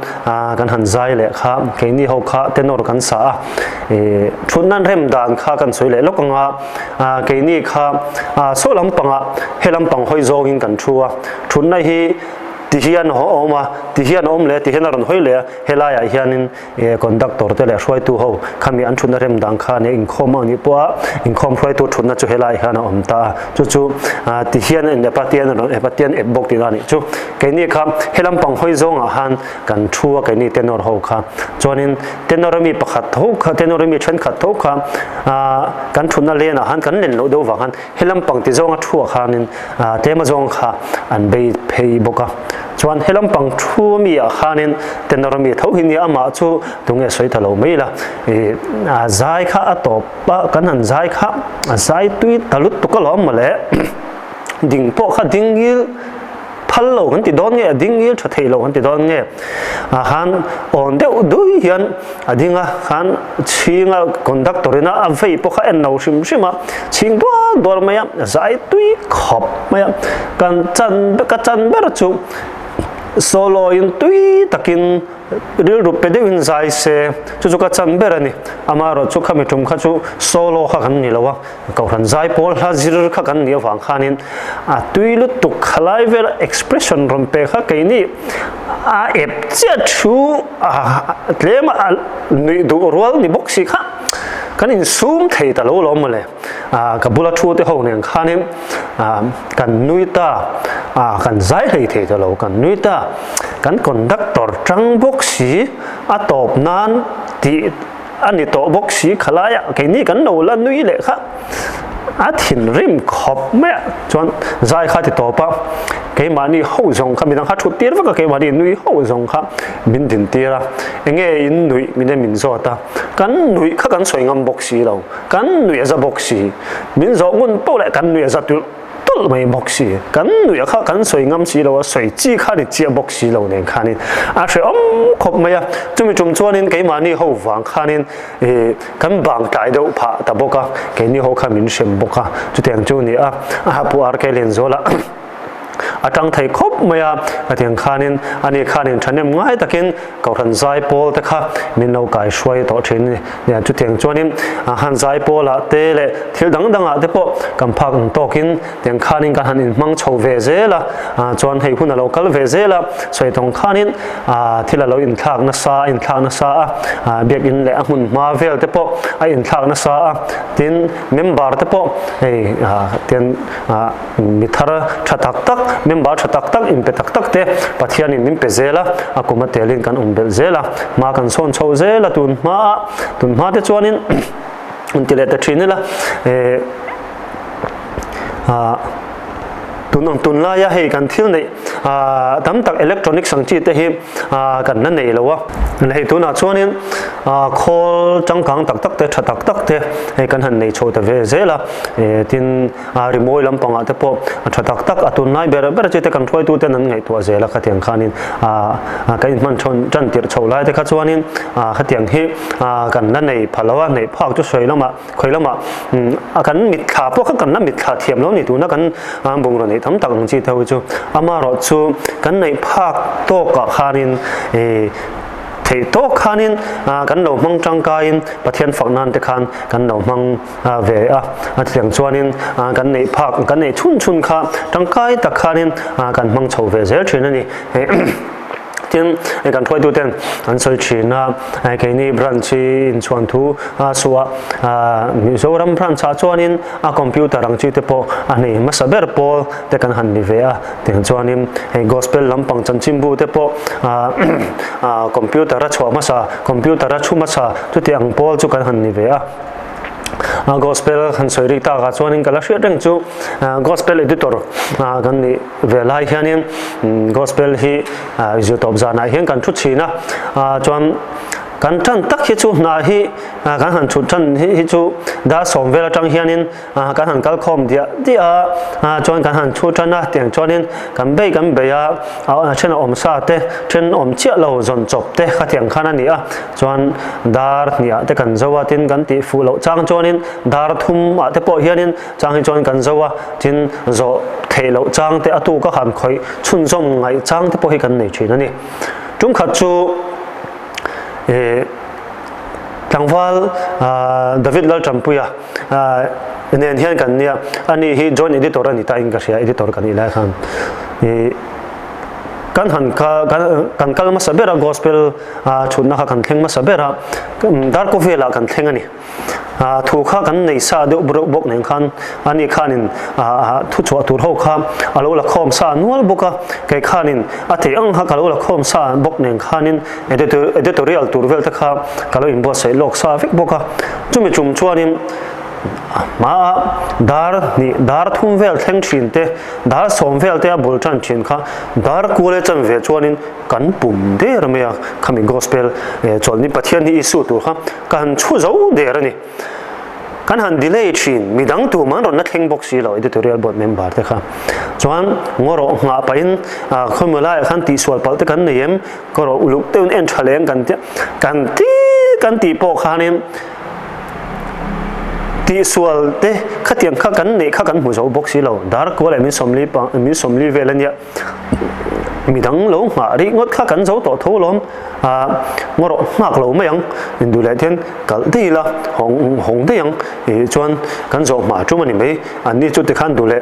kan han zai leh kha, keini ho kha tenor kan sa a, ih thutna rem dan kha kan sawi leh lawk ang a, keini kha saw lampangah he lampang hawi zawngin kan thu a, thutna hi ti hian a awm a, ti hian a awm leh a, ti hian a rawn hawi leh a, helaiah hianin E conductor te leh hruaitu ho khami an thutna rem dang kha nia inkhawm a nih pawh a inkhawm hruaitu thutna chu helai hian a awm ta a chu chu ti hian a inep a tian a rawn ep a tian ep bawk tihna a nih chu keini kha helam pang hawi zawngah khan kan thu a keini tenor ho kha chuanin tenor ami pakhat tho kha tenor ami thenkhat tho kha kan thutna lenah khan kan len loh deuh vang khan Helam pang ti zawnga thu ah khanin tlema zawng kha an bei phei bawk a. Chuan helam pang thu mi ah khanin tenor mi tho hi nia amah chu tunge sawi ta lo mai la. Ih a zai kha a tawp a kan han zai kha a zai tui ta lutuk alawm mawle. Ding pawh kha ding ngil phal lo kan ti dawn nge, a ding ngil tha thei lo kan ti dawn nge. A khan awn deuh dui hian a ding a, khan chhing a conductor in a vei pawh kha en lo hrim hrim a, chhing dual dual mai a, zai tui khawp mai a. Kan chan ka chan ber chu solo in tui takin rilru pe deuhin zai se, chu chu ka chan ber a ni. Amaherawhchu chu khami tum kha chu solo kha kan ni lo a. Kohhran zaipawl hla zir kha kan nih avang khanin a tui lutuk khalai vela expression rawn pe kha keini a ep chiah thu a tlem a nuih duh rual ni bawk si kha kan insum thei ta lo lo mawle. Ka bula thu te ho nen khanin kan nui ta, kan zai hlei thei ta lo, kan nui ta. Kan conductor tang bawk si a tawp nan tih A ni tawh bawk si khalai ah keini kan lo la nui leh kha a thinrim khawp mai a, chuan zai kha ti tawp a, keimahni ho zawng kha midang kha thut tir vek a, keimahni nui ho zawng kha min din tir a, enge in nuih min en min zawt a, kan nuih kha kan sawi ngam bawk si lo, kan nuih a za bawk si, min zawh ngun poh leh kan nuih a za tulh. tulh mai bawk si. Kan nuih kha kan sawi ngam si lo a, sawi chi kha ni chiah bawk si lo nen khanin a hrehawm khawp mai a. Chumi tum chuanin keimahni ho vang khanin kan bang tlai deuh phah ta bawk a, keini ho kha min hrem bawk a, chutiang chu ni a. A hapu ar ke len zual a a tang thei khawp mai a, khatiang khanin ani khanin thahnem ngai takin Kohhran zaipawl te kha min lo kai hruai tawh thin a ni. Nia, chutiang chuanin han zaipawlah te leh thil dang dangah te pawh kan phak ang tawkin tiang khanin kan han inhmang chho ve zel a, chuan hei hun a lo kal ve zel a, sawi tawng khanin thil a lo inthlak nasa a inthlak nasa a, biakinn leh a hmun hma vel te pawh a inthlak nasa a, tin member te pawh hei tian Mi thar tha tak tak, member tha tak tak, inpe tak tak te Pathianin min pe zel a, a kum a telin kan awm belh zel a, hma kan sawn chho zel a, tun hma a, tun hma te chuanin an ti leh ta thin ila, eh, ah, tun ang tun laia hei kan thil neih ah, tam tak electronics ang chi te hi ah, kan la nei lo a, hei tunah chuanin ah, khawl changkang tak tak te, tha tak tak te hei kan han nei chho ta ve zel a, eh, tin A rimawi lampangah te pawh a tha tak tak a tunlai ber ber chi te kan hruaitu ten an ngaihtuah zel a khatiang khanin a kan inhman thawn tan tirh chho lai te kha chuanin a khatiang hi a kan la nei pha lo a neih phak chu sawi lamah khawi lamah a kan mitthla pawh kha kan la mitthla thiam lo ni tuna kan bungraw neih tam tak ang chi te ho chu amaherawh chu kan neih phak tawkah khanin ih theih tawk khanin kan lo hmang tangkaiin Pathian fak nan te khan kan lo hmang ve a, a chutiang chuanin kan neih phak kan neih chhun chhun kha tangkai tak khanin kan hmang chho ve zel thin a ni. Tin, kan hruaituten an sawi thin a, keini branch hi inchhuan thu a suah a, Mizoram branch ah chuanin a computer ang chi te pawh a nei hmasa ber pawl te kan han ni ve a, tiang chuanin hei gospel lampang chanchinbu te pawh computer a chhuah hmasa, computer a thu hmasa chuti ang pawl chu kan han ni ve a. Gospel han sawi rik takah chuanin ka la hriat reng chu Gospel editor kan nih ve lai hianin Gospel hi zirtawp zanah hian kan thu thin a, chuan kan tan tak hi chu hna hi kan han chhut tan hi chu dar sawm vel atang hianin kan han kal khawm diah diah a, chuan kan han thu tan a, tiang chuanin kan bei kan bei a, then a awm sa te then awm chiah lo zawn chawp te khatiang khan a ni a. Chuan dar hniah te kan zo a, tin kan tih fuh loh chang chuanin dar thum ah te pawh hianin chang hi chuan kan zo a, tin zawh theih loh chang te a tuk a han khawih chhunzawm ngaih chang te pawh hi kan nei thin a ni. Tum khat chu eh tlangval David Laltanpuia nen hian kan nia, ani hi joint editor a ni ta in ka hria, editor ka nih lai khan eh kan han kan kal hmasa ber a gospel Thutna kha kan thleng hmasa ber a, darkaw velah kan thleng a ni. Thu kha kan nei sa deuh reuh bawk nen khan ani khanin thu chhuah tur ho kha a lo la khawm sa nual bawk a, kei khanin a theih ang kha ka lo la khawm sa bawk nen khanin editorial tur vel te kha ka lo inbuatsaih lawk sa vek bawk a. Chumi tum chuanin hmaa dar hnih dar thum vel thleng thin te, dar sawm vel te a bul tan thin kha dar kual e chan ve chuanin Kan pum der mai a, khami gospel chawlhni Pathian hi Isu tur kha ka han chhu zo der a ni. Kan han delay thin, midang tum an rawn la thleng bawk si lo editorial board member te kha. Chuan ngaw rawh nghah pahin khawimawh laiah khan tihsual palh te kan nei em? Ka rawh uluk deuhin en tha leng kan tia kan ti kan tih pawh khanin tihsual te khatiang kha kan neih kha kan hmu zo bawk si lo. Dar kual leh min sawmli min sawmli vel ania. Midang lo nghah rih ngawt kha kan zo tawh tho alawm. Ah ngaw rawh nghak lo mai ang. Induh leh hian kalh daih ila hawng hawng daih ang. Ih chuan kan zawh hma tum a ni mai. Anni chu tikhan duh leh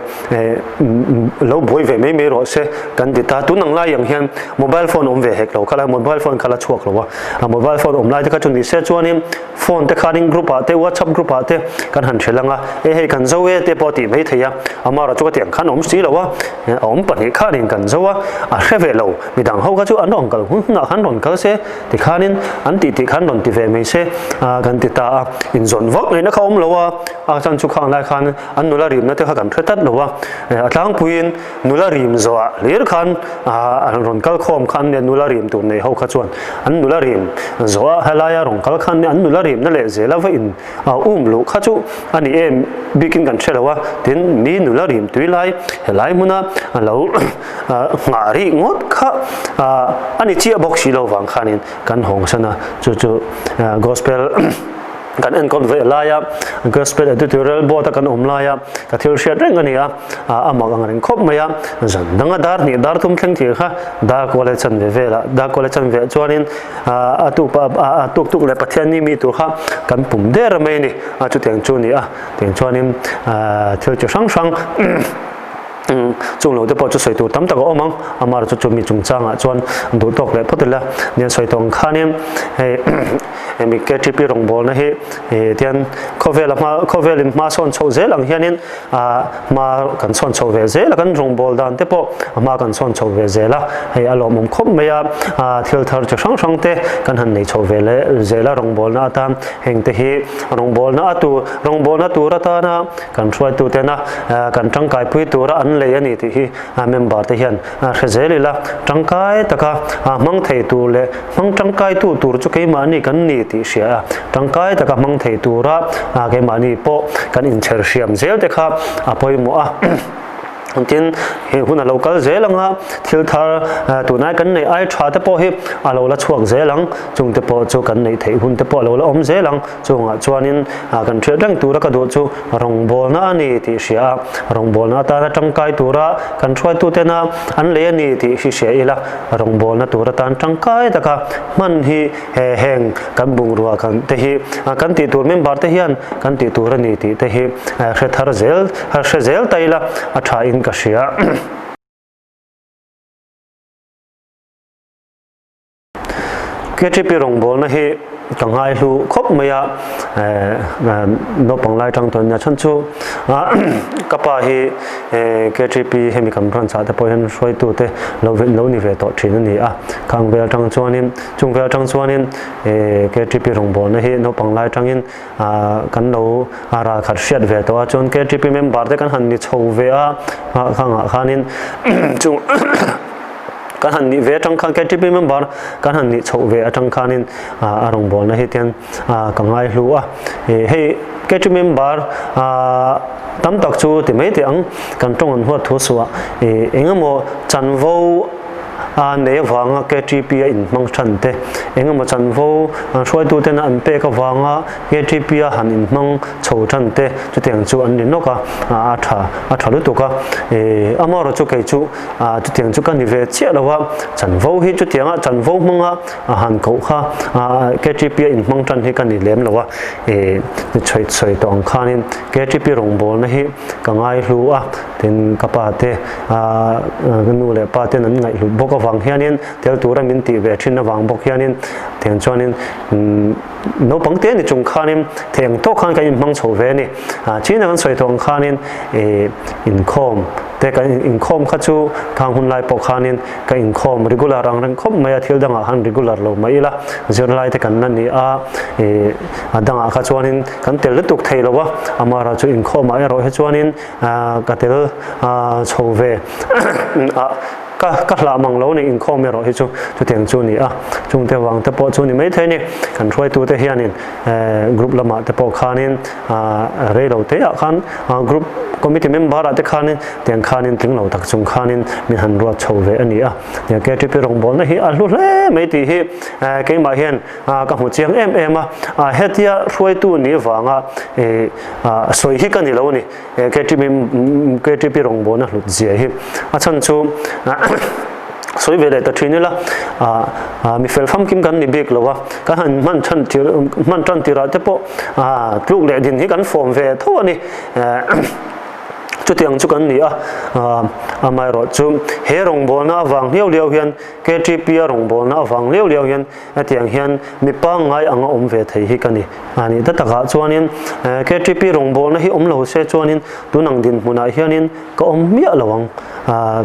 lo buai ve mai mai rawh se kan ti ta. Tun ang lai ang hian mobile phone awm ve hek lo kha la, mobile phone kha la chhuak lo a. A mobile phone awm lai te kha chu ni se chuanin phone te khanin group ah te whatsapp group ah te kan han hrilh ang a, e hei kan zo e te pawh a tih mai thei a. Amaherawhchu chu ka tih ang khan a awm si lo a, a awm pahnih khanin kan zo a, a hre ve lo. Midang ho kha chu an rawn kal hun hunah khan rawn kal se tikhanin an tih tih khan rawn ti ve mai se kan ti ta a. Inzawn vak ngaihna kha awm lo a, a chan chu khang lai khan an nula rimna te kha kan hre tlat lo a, a tlangpuiin nula rim zawhah hlir khan an rawn kal khawm khan nia nula rim tur nei ho kha chuan an nula rim zawhah helaia rawn kal khan nia an nula rimna leh zela va in um luh kha chu a ni em bikin kan hre lo a, tin mi nula rim tui lai helai hmuna a lo nghah rih ngawt kha a ni chiah bawk si lo vang khanin kan hawng san a, chu chu gospel Kan enkawl ve lai a, Gospel Editorial Board a kan awm lai a, ka thil hriat reng a ni a, a mak ang reng khawp mai a, zan danga dar hnih dar thum thleng thir kha dar kual chan ve vel a, dar kual chan ve chuanin a tuk a tuk tuk leh Pathian ni mi tur kha kan pum der mai a ni, a chutiang chu a ni a, tiang chuanin thil chi hrang hrang Chung lo te pawh chu sawi tur tam tak a awm ang, amah chu chumi chungchangah chuan duh tawk leh phawt ila. Nia sawi tawh ang khanin hei hemi KTP rawngbawlna hi tian khawvel a hma khawvelin hma sawn chhoh zel ang hianin hma kan sawn chhoh ve zel a, kan rawngbâwl dan te pawh a hma kan sawn chhoh ve zel a, hei a lawmawm khawp mai a, thil thar chi hrang hrang te kan han nei chhoh ve leh zel a rawngbawlna atan heng te hi rawngbawlna a tur rawngbawlna tur atana Kan hruaitutena kan tangkaipui tura an lei a ni tih hi member te hian hre zel ila, tangkai taka hmang thei tur leh hmang tangkaitu tur chu keimahni kan ni tih hria a, tangkai taka hmang thei tura keimahni pawh kan inchher hriam zel te kha a pawimawh a. Tin, he hun a lo kal zel ang a, thil thar tunai kan neih ai tha te pawh hi a lo la chhuak zel ang, chung te pawh chu kan neih theih hun te pawh a lo la awm zel ang. Chungah chuanin kan hriat reng tura ka duh chu rawngbawlna a ni tih hria a, rawngbawlna atana tangkai tura kan hruaitutena an lei a ni tih hi hria ila, rawngbawlna tur atan tangkai taka hman hi he heng kan bungrua kan te hi kan tih tur member te hian kan tih tur a ni tih te hi hre thar zel hre zel ta ila a tha in ka hria. KTP rawngbawlna hi ka ngai hlu khawp mai a, naupang lai tang tawn nia chhan chu ka pa hi KTP hemi kan branch ah te pawh hian hruaitu te lo lo ni ve tawh thin a ni a, khang vel atang chuanin chung vel atang chuanin KTP rawngbawlna hi naupang lai tangin kan lo ralkhat hriat ve tawh a, chuan KTP member te kan han ni chho ve a, khangah khanin chung Kan han nih ve atang khan KTP member kan han nih chhoh ve atang khanin a rawngbawlna hi tian ka ngai hlu a. Hei KTP member tam tak chu ti mai teh ang kan tawng an huat thu suah engemaw chanvo a nei avanga KTP a inhmang than te engemaw chanvo hruaitu tena an pek avanga KTP a han inhmang chho than te chutiang chu an ni nawk a, a tha a tha lutuk a. Amaherawhchu chu kei chu Ah, chutiang chu ka ni ve chiah lo a, chanvo hi chutianga chanvo hmanga a han koh kha ah KTP a inhmang tan hi ka ni lem lo a, eh chhawi chhawi tawh ang khanin KTP rawngbawlna hi ka ngai hlu a, tin ka pa te ah ka nu leh pa ten an ngaihhlut bawk avang hianin tel tura min tih ve thin avang bawk hianin tiang chuanin umm naupang te ni chung khanin thei ang tawk khan kan inhmang chho ve a ni. Ah china kan sawi tawh ang khanin eh inkhawm te kan inkhawm kha chu khang hun lai pawh khanin ka inkhawm regular ang reng khawp mai a, thil dangah khan regular lo mai ila zirlai te kan la ni a, eh a dangah kha chuanin kan tel lutuk thei lo a, amaherawhchu chu inkhawmah erawh hi chuanin ah ka tel ah chho ve ah. Ka ka hlah mang lo ni inkhawm erawh hi chu chutiang chu a ni a, chungte vang te pawh chu ni maithei a ni. Kan hruaitute hianin group lamah te pawh khanin rei lo te ah khan group committee member ah te khanin tiang khanin tling lo tak chung khanin min han ruat chho ve a ni a. Nia KTP rawngbawlna hi a hlu hle mai tih hi keimah hian ka hmu chiang em em a, hetia hruaitu ni vanga sawi hi ka ni lo a ni. KTP KTP rawngbawlna hlut zia hi a chhan chu sawi ve leh ta thin ila mi fel famkim kan ni bik lo a, kan han hman than tir hman tan tirah te pawh tluk leh din hi kan fawm ve tho a ni. Chutiang chu kan ni a, amaherawh chu he rawngbawlna avang hliau hliau hian KTP a rawngbawlna avang hliau hliau hian Hetiang hian mi pangngai anga awm ve thei hi ka ni. A nih ta takah chuanin KTP rawngbawlna hi awm lo se chuanin tun ang dinhmunah hianin ka awm miah lo ang.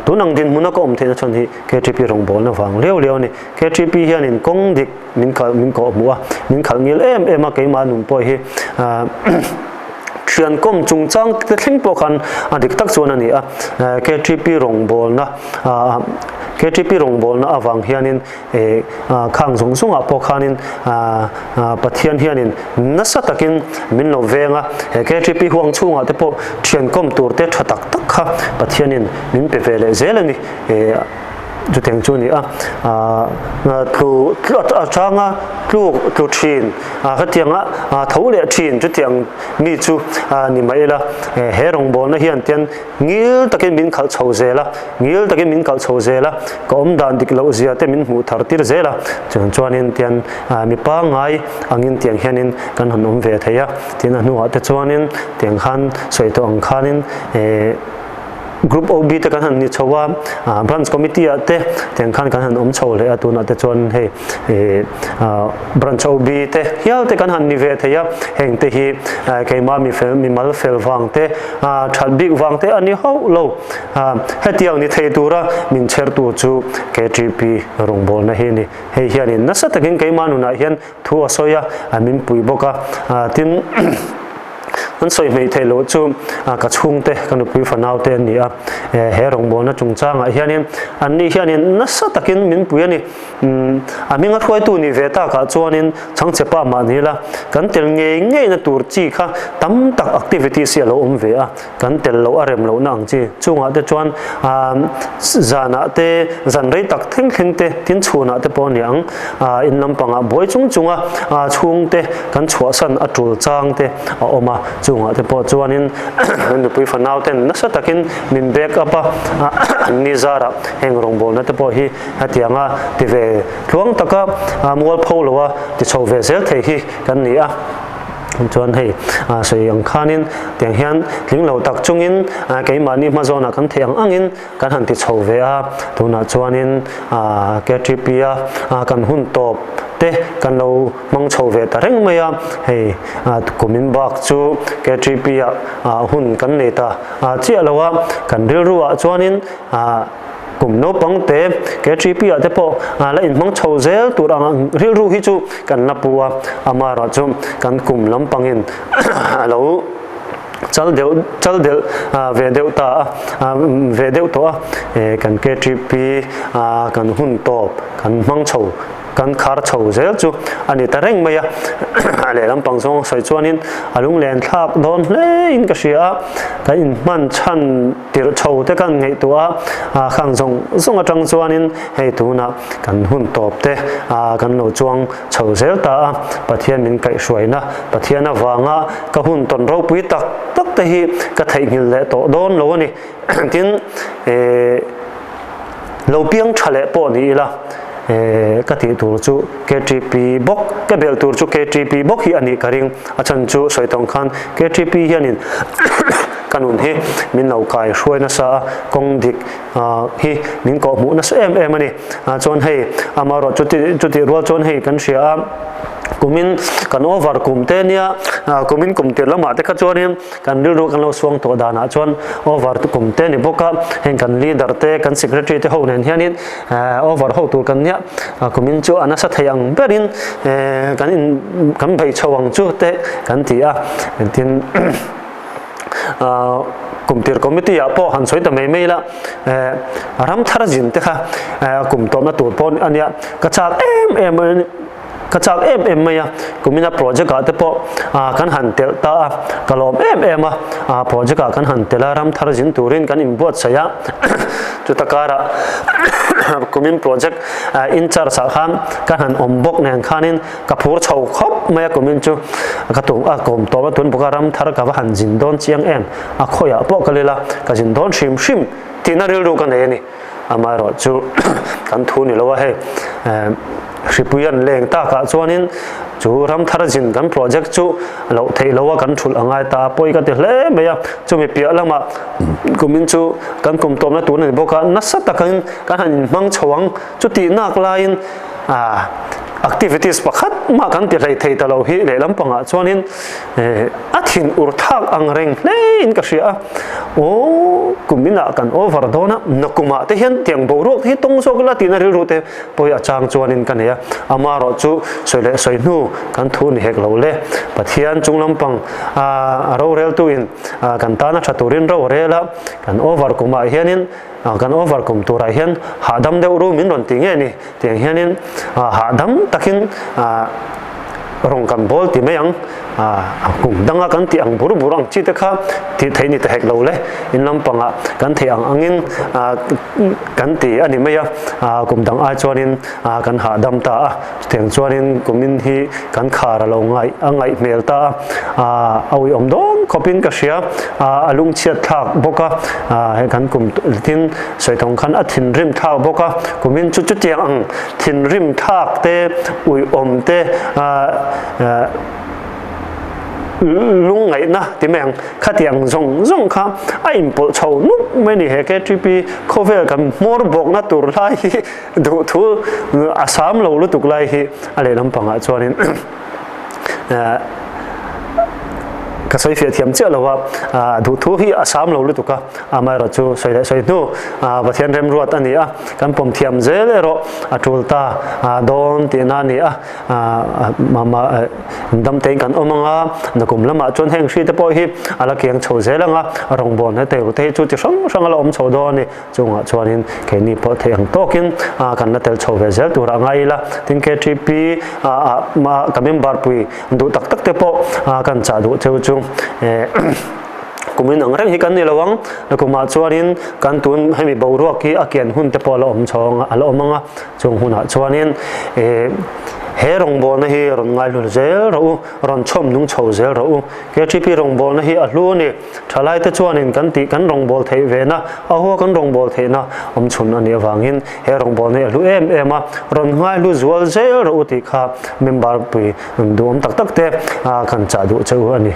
Tun ang dinhmuna ka awm theihna chuan hi KTP rawngbawlna vang liau liau a ni. KTP hianin kawng dik min khalh min kawh hmuh a, min khalh ngil em em a keimah nun pawh hi thian kawm chungchang te thleng pawh khan a dik tak chuan a ni a. KTP rawngbawlna KTP rawngbawlna avang hianin Eh, khang zawng zawngah pawh khanin Pathian hianin nasa takin min lo veng a, he KTP huang chhungah te pawh thian kawm tur te tha tak tak kha Pathianin min pe ve leh zel a ni. Eh, chutiang chu a ni a, tlu a changa tluk tlu thin, khatianga tho leh thin chutiang mi chu ni mai ila, he rawngbawlna hian tian Ngil takin min khalh chho zel a, ngil takin min kalh chho zel a, ka awm dan dik loh zia te min hmuh thar tir zel a, chuan chuanin tian mi pangngai angin tiang hianin kan han awm ve thei a, tin a hnuah te chuanin tiang khan sawi tawh ang khanin eh Group OB te kan han ni chho a, Branch Committee ah te tiang khan kan han awm chho leh a, tunah te chuan hei eh Branch OB te hial te kan han ni ve thei a, heng te hi keimah mi fel mi mal fel vang te that bik vang te a ni hauh lo. Hetiang ni thei tura min chher tu chu KTP rawngbawlna hi a ni. Hei hianin nasa takin keimah nunah hian thu a sawi a, min pui bawk a, tin an sawi hmeih theih loh chu ka chhungte, ka nupui fanau te an ni a, he rawngbawlna chungchangah hianin anni hianin nasa takin min pui a ni. A hminga hruaitu nih ve takah chuanin chhangchhe pa mah ni ila, kan tel ngei ngeina tur chi kha tam tak activities hi a lo awm ve a, kan tel loh a rem lohna ang chi. Chungah te chuan zanah te, zan rei tak thleng thleng te, tin chhunah te pawh a ni ang, in lampangah buai chung chunga chhungte kan chhuahsan a tul chang te a awm a, chungah te pawh chuanin nupui fanau ten nasa takin min back up a, anni zarah heng rawngbawlna te pawh hi Hetianga ti ve tluang taka mualpho loa ti chho ve zel thei hi kan ni a. Chuan hei sawi ang khanin tiang hian tling lo tak chungin keimahni hmazawnah kan theih ang angin kan han ti chho ve a. Tunah chuanin KTP-a kan hun tawp te kan lo hmang chho ve ta reng mai a. Hei kumin bak chu KTP-ah hun kan nei ta chiah lo a. Kan rilruah chuanin Kum naupang te, KTP ah te pawh la inhmang chho zel tur ang rilru hi chu kan la pu a, amaherawh chu kan kum lampangin a lo chal deuh chal delh ve deuh ta a, ve deuh tawh a, kan KTP kan hun tawp kan hmang chho kan khar chho zel chu a ni ta reng mai a, a lehlam pang zawng sawi chuanin a lunglen thlak dawn hle in ka hria a, kan inhman chhan tirh chho te kan ngaihtuah a, khang zawng zawng atang chuanin hei tunah kan hun tawp te kan lo chuang chho zel ta a, Pathian min kaihhruaina, Pathian avanga ka hun tawn ropui tak tak te hi ka theihnghilh leh tawh dawn lo a ni. Tin, lo piang tha leh pawh ni ila, ka tih tur chu KTP bawk, ka belh tur chu KTP bawk hi a nih ka ring. A chhan chu sawi tawng khan KTP hianin ka nun hi min lo kai hruai nasa a, kawng dik hi min kawh hmuh nasa em em a ni. Chuan hei amaherawh chuti chutih rual chuan hei kan hria a, kumin kan over kum te nia, kumin kum tir lamah te kha chuanin Kan rilru kan lo suang tawh danah chuan over kum te ni bawk a, heng kan leader te, kan secretary te ho nen hianin over ho tur kan nia, kumin chu a nasa thei ang berin kan in kan bei chho ang chu te kan ti a, tin. Kumtir committee ah pawh han sawi ta mai mai ila, ram thar zin te kha kum tawpna tur pawh a nia, ka chak em em ka chak em em mai a, kumina project ah te pawh kan han telh ta a, ka lawm em em a, project ah kan han telh a, ram thar zin turin kan inbuatsaih a, chuta karah kumin project in charge ah khan ka han awm bawk nen khanin Ka phur chho khawp mai a kumin chu ka tum a kawm tawp a tun bawk a ram thar ka va han zin dawn chiang em a khawiah pawh ka lil a ka zin dawn hrim hrim tihna rilru ka nei a ni amaherawh chu kan thu ni lo a hei hripui an leng takah chuanin chu ram thar zin kan project chu loh theih lo a kan thulh a ngai ta a pawi ka ti hle mai a chumi piah lamah kumin chu kan kum tawpna tur a ni bawk a nasa takin kan han inhmang chho ang Chutih nak laiin activities pakhat mah kan ti hlei thei ta lo hi lehlam pangah chuanin a thin ur thak ang reng hlein ka hria a. Aw kum inah kan over dawn a, nakumah te hian tiang boruak hi tawng zawk ila tihna rilru te pawi a chang chuanin ka nei a. Amaherawh chu sawi leh sawi hnu kan thu ni hek lo le. Pathian chung lampang a roreltuin kan tana tha turin ro a rel a, kan over kumah hianin Kan over kum turah hian hahdam deuh ru min rawn ti nge ni tiang hianin hahdam takin rawng kan bawl ti mai ang kum danga kan tih ang bur bur ang chi te kha tih theih ni ta hek lo le in lampangah kan theih ang angin kan ti a ni mai a kum dang ai chuanin kan hahdam ta a chutiang chuanin kumin hi kan khar a lo ngaih a ngaih hmel ta a a uiawm dawn khawpin ka hria a lungchhiat thlak bawk a hei kan kum tin sawithawng khan a thinrim thlak bawk a kumin chu chutiang ang thinrim thlak te uiawm te lungngaihna ti mai ang khatiang zawng zawng kha a inpawlh chho nuk mai a ni he KTP khawvel kan hmawr bawkna tur lai hi Duhthu a sam lo lutuk lai hi a lehlam pangah chuanin ka sawi fiah thiam chiah lo a, duhthu hi a sam lo lutuk a, amaherawh chu sawi leh sawi hnu Pathian remruat a ni a, kan pawm thiam zel erawh a tul ta dawn tihna a ni a, damtein kan awm ang a, nakum lamah chuan heng hri te pawh hi a la kiang chho zel ang a, rawngbâwl hna teiru te hi chu chi hrang hrang a la awm chho dawn a ni. Chungah chuanin keini pawh theih ang tawkin kan la tel chho ve zel turah ngai ila. Tin KTP ka member pui duh tak tak te pawh kan chah duh cheu chu kumin ang reng hi kan ni lo ang. Nakumah chuanin kan tun hemi boruak hi a kian hun te pawh a la awm chho ang a la awm ang a. Chung hunah chuanin he rawngbawlna hi rawn ngaihlu zel rawh u, rawn chhawm nung chho zel rawh u. KTP rawngbawlna hi a hlu a ni. Thalaite chuanin kan tih kan rawngbâwl theih vena, a hua kan rawngbâwl theihna awm chhun a nih avangin he rawngbâwl hi a hlu em em a, rawn ngaihlu zual zel rawh u tih kha member pui duhawm tak tak te kan chah duh che u a ni.